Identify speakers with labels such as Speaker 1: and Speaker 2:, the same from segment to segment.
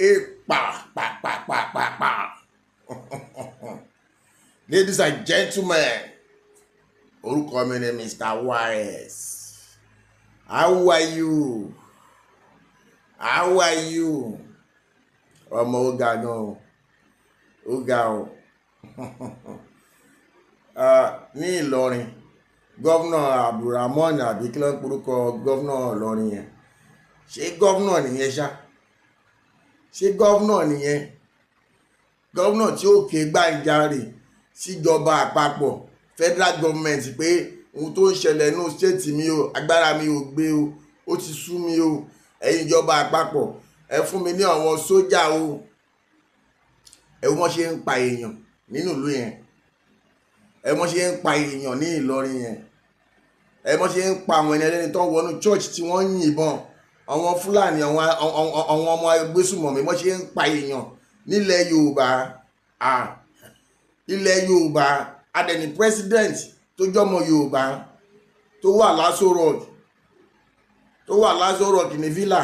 Speaker 1: Èpà pàpàpàpàpà. Ladies and gentlemen, orúkọ mi ni Mr. YS. How are you? How are you? Ọmọ, ó ga gan o, ó ga o. Ní Ìlọrin, Governor Abdulrahman, àbí kí ló ń porúkọ governor Ìlọrin yẹn? Ṣé governor nìyẹn ṣá? Ṣé governor nìyẹn? Governor tí ó ké gbàǹjarè síjọba àpapọ̀, federal government, pé ohun tó ń ṣẹlẹ̀ nínú state mi o, agbára mi ò gbé o, ó ti sú mi o, ẹ̀yin ìjọba àpapọ̀, ẹ fún mi ní àwọn sójà o. Ẹ wọ́n ṣe ń pa èèyàn nínú ìlú yẹn, ẹ wọ́n ṣe ń pa èèyàn ní Ìlọrin yẹn, ẹ wọ́n ṣe ń pa àwọn ẹni ẹlẹ́ni tó ń wọnú church tí wọ́n ń yìnbọn, àwọn Fúlàní, àwọn ọmọ agbésùmọ̀mí, wọ́n ṣe ń pa èèyàn nílẹ̀ Yorùbá. Ilẹ̀ Yorùbá, adẹni president tó jọmọ Yorùbá tó wà l'Aso Rock, tó wà l'Aso Rock ní villa,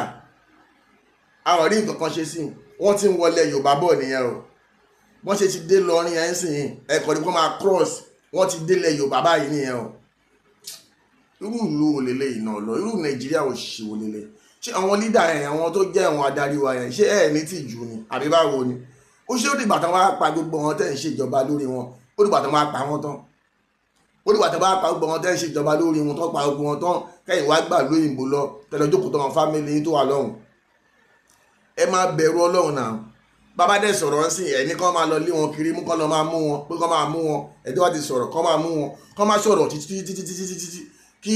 Speaker 1: àwọn rí nǹkan kan ṣe sí. Wọ́n ti ń wọlé Yorùbá bọ̀ nìyẹn o. Wọ́n ṣe ti dé lọrin ẹ̀ ń sìn, ẹ̀kọ́ ni wọ́n máa cross. Wọ́n ti délẹ̀ Yorùbá báyìí nìyẹn o. Irú ìlú wo lélẹ̀ yìí náà lọ? Irú Nàìjíríà ò ṣì wo lélẹ̀? Ṣé àwọn leader yẹn, àwọn tó jẹ́ àwọn adarí wa yẹn, ṣé ẹ̀ ní tìjú ni, àbí báwo ni? Ó ṣe ó dìgbà tán wá pa gbogbo wọn tẹ́ ń ṣèjọba lórí wọn? Ó dìgbà tán wá pa wọn tán? Ó dìgbà tán wá pa gbogbo wọn tẹ́ ń ṣèjọba lórí wọn tán, pa gbogbo wọn tán, kẹ́yìn wá gbà lóyìnbó lọ, tẹ́lẹ̀ jókòó tán, wọn family tó wà lọ́hùn? Ẹ máa bẹ̀rù Ọlọ́run náà. Bàbá dẹ̀ sọ̀rọ̀ ń sìn, ẹ̀ ní kán máa lọ lé wọn kiri mú, kán lọ máa mú wọn, pé kán máa mú wọn. Ẹ̀ tó wá ti sọ̀rọ̀, kán máa mú wọn, kán máa sọ̀rọ̀ títí títí títí títí títí kí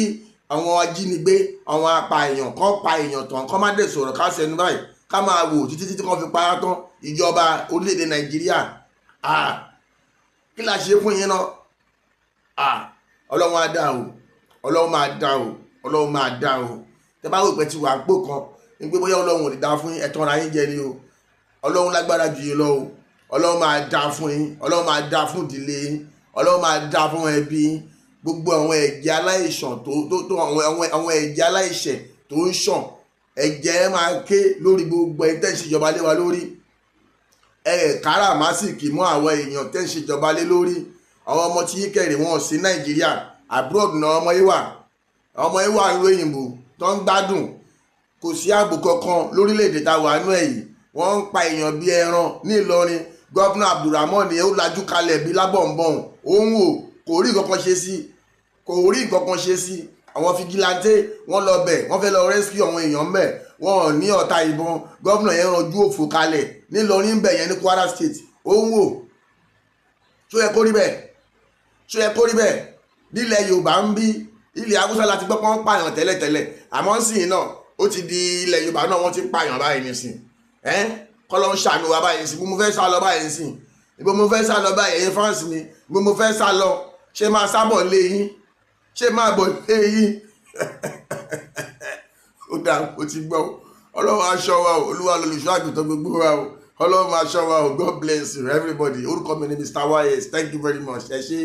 Speaker 1: àwọn ajínigbé, àwọn apààyàn kán pa èèyàn tán, kán má dẹ̀ sọ̀rọ̀, ká sẹnu báyìí, ká máa wò títí títí kán fi pa á tán. Ìjọba orílẹ̀-èdè Nàìjíríà, kí la ṣe fún yín náà? Ọlọ́run á dá o, Ọlọ́run máa dá o, Ọlọ́run máa dá o. Tẹ bá rò pé ti wà pò kan ní pé bóyá Ọlọ́run ò lè dá fún yín, ẹ̀tàn ara yín jẹ ni o. Ọlọ́run lágbára jù yín lọ o. Ọlọ́run máa dá fún yín, Ọlọ́run máa dá fún ìdílé yín, Ọlọ́run máa dá fún ẹbí yín. Gbogbo àwọn ẹ̀jẹ̀ aláìṣàn tó àwọn ẹ̀jẹ̀ aláìṣẹ̀ tó ń ṣàn, ẹ̀jẹ̀ máa ké lórí gbogbo ẹni tẹ́ ń ṣèjọba lé wa lórí. Ẹ̀ káràmásìkì mọ́ àwọn èèyàn tẹ́ ń ṣèjọba lé lórí. Àwọn ọmọ tí yín kẹrì wọn sí Nàìjíríà, abroad náà ọmọ yìí wà, ọmọ yìí wà nílùú òyìnbó tó ń gbádùn. Kò sí ààbò kankan lórílẹ̀‐èdè tá a wà nú ẹ̀ yìí. Wọ́n ń pa èèyàn bíi ẹran ní Ìlọrin. Governor Abdulrahman ó lajú kalẹ̀ bíi lábọ̀nbọ̀n, òun wò, kò rí nǹkan kan ṣe sí, kò rí nǹkan kan ṣe sí. Àwọn vigilante, wọ́n lọ bẹ̀, wọ́n fẹ́ lọ rescue àwọn èèyàn mbẹ̀, wọ́n ò ní ọ̀tá ìbọn. Governor yẹn ranjú òfò kalẹ̀ nílọrin bẹ̀ yẹn ní Kwara State, òun wò. Ṣó yẹ kó rí bẹ́ẹ̀? Ṣó yẹ kó rí bẹ́ẹ̀ nílẹ̀ Yorùbá ń bí? Ilẹ̀ Haúsá láti gbọ́ pọ́n pààyàn tẹ́lẹ̀tẹ́lẹ̀, àmọ́ sì náà ó ti di ilẹ̀ Yorùbá náà, wọ́n ti ń pààyàn báyìí nísìn. Ẹ́ kọ́lọ́ ń ṣàánú wa báyìí nísìn. Bí mo fẹ́ sá lọ báyìí nísìn, ibo mo fẹ́ sá lọ báyìí? Ẹ̀yin fans mi, ibo mo fẹ́ sá lọ? Ṣé máa sábọ̀ lé yín? Ṣé máa bọ̀ lé yín? Ó dáa, mo ti gbọ́. Ọlọ́run aṣọ wa o. Olúwa lolùṣọ́ àgùntàn gbogbo wa o. Ọlọ́run aṣọ wa o. God bless you, everybody. Orúkọ mi ni Mr. YS. Thank you very much. Ẹ ṣé.